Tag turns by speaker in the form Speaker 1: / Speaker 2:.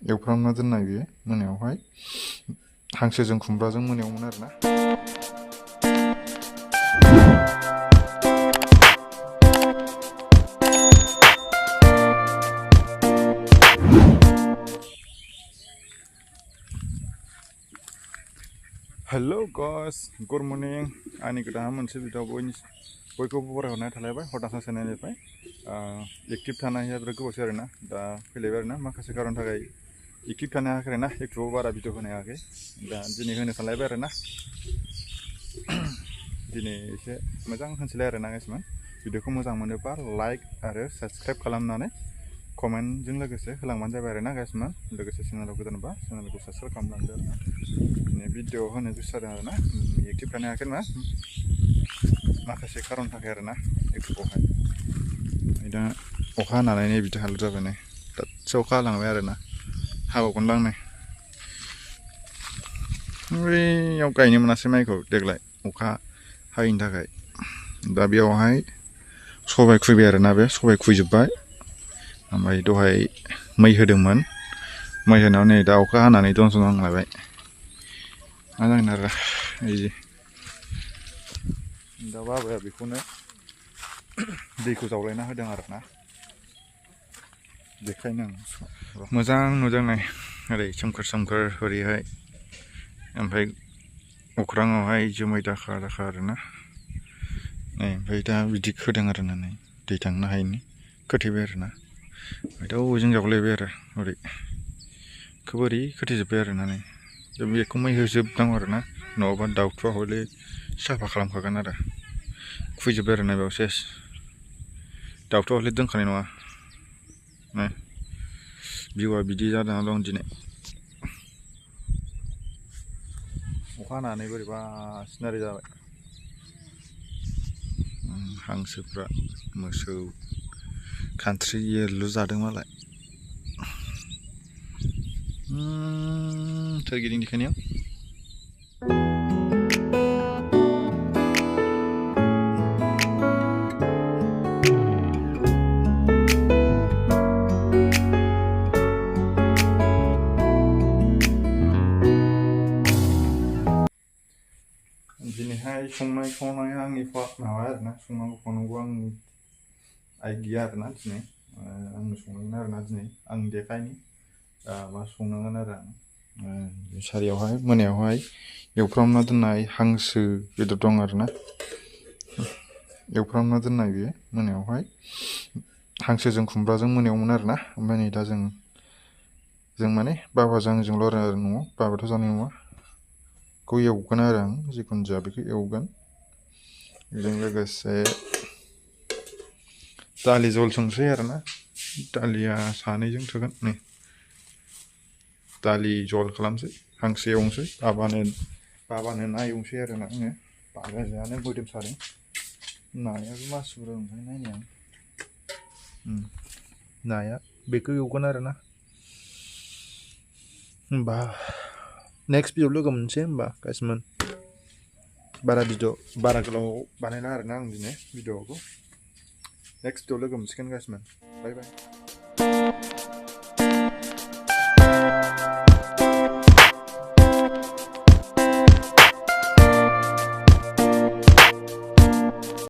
Speaker 1: एवफ्रामना दोननाय बेयो मोनायावहाय हांसोजों खुमब्राजों मोनायावमोन आरोना। Hello guys, good morning. आंनि गोदान मोनसे भिडिअ बयखौबो बरायहरनाय थालायबाय हरदासा चेनेलनिफ्राय। एक्टिभ थानो हाया बिराद गोबावसै आरोना, दा फैलायबाय आरोना माखासे खारन थाखाय एक्टिभ थानो हायाखै आरोना, इउटुबाव बारा भिडिअ होनो हायाखै। दा दिनै होनो सानलायबाय आरोना। दिनै एसे मोजां होनसैलाय आरोना गाइसमोन। भिडिअखौ मोजां मोनोबा लाइक आरो साबस्क्राइब खालामनानै कमेन्टजों लोगोसे होलांबानो जाबाय आरोना गाइसमोन। लोगोसे चेनेलाव गोदानबा चेनेलखौ साबस्क्राइब खालामलांदो आरोना। दिनै भिडिअ होनो गोसो जादों आरोना, एक्टिभ थानो हायाखै ना माखासे खारन थाखाय आरोना इउटुबावहाय। दा अखा हानानै बिदि हालोद जाबाय नै, दासो अखा हालांबाय आरोना, हाबावगोनदां नै। बैयाव गायनो मोनासै माइखौ देग्लाय अखा हायैनि थाखाय। दा बेयावहाय सबाय खुबैबाय आरोना, बे सबाय खुबैजोब्बाय। ओमफ्राय दहाय मै होदोंमोन, मै होनायाव नै दा अखा हानानै दंस' नांलायबाय। मा जागोन आरो बिदि। दा बाबाया बेखौनो दैखौ जावलायना होदों आरोना, बेखायनो मोजां नुदों नै ओरै सोमखोर सोमखोर ओरैहाय। ओमफ्राय अख्राङावहाय जोमै दाखा दाखा आरोना नै। ओमफ्राय दा बिदि खोदों आरोना नै, दै थांनो हायैनि खोथेबाय आरोना। ओमफ्राय दा बबेजों जावलायबाय आरो ओरै ओरै खोथेजोब्बाय आरोना नै। दा बेखौ मै होजोबनांगौ आरोना, नङाबा दाउथुआ हले साफा खालामखागोन आरो। खुबैजोब्बाय आरोना बेयाव सेस, दाउथुआ हले दोनखानाय नङा। भिउआ बिदि जाना दं दिनै। अखा हानानै बोरैबा सिनारि जाबाय। हांसोफ्रा मोसौ खान्स्रि एरलु जादों मालाय सोरगिदिं देखायनायाव। दिनैहाय संनाय खावनाया आंनि माबा आरोना, संनांगौ खावनांगौ आंनि आइडिया आरोना दिनै। आंनो संनांगोन आरोना दिनै, आं देखायनि मा संनांगोन आरो आं। सारियावहाय मोनायावहाय एवफ्रामना दोननाय हांसो बेदर दं आरोना, एवफ्रामना दोननाय बेयो मोनायावहाय हांसोजों खुमब्राजों मोनायावमोन आरोना। ओमफ्राय नै दा जों माने बाबाजों आंजोंल' आरो न'आव, बाबाथ' जानाय नङा। बेखौ एवगोन आरो आं, जिखुनु जाया बेखौ एवगोन। बेजों लोगोसे दालि जल संसै आरोना, दालिया सानैजों थोगोन नै। दालि जल खालामसै, हांसो एवनोसै, बाबानो ना एवनोसै आरोना आङो। बाबायानो मोदोम सादों, नायाबो मासि बुरजा मोनथाय नायनो आं। नाया बेखौ एवगोन आरोना। होमबा नेक्स्ट भिडिअ लोगो मोनसै होमबा गाइसमोन। बारा गोलाव बानायला आरोना आं दिनै भिडिअखौ। नेक्स्ट भिडिअ लोगो मोनसिगोन गाइसमोन। बाय बाय।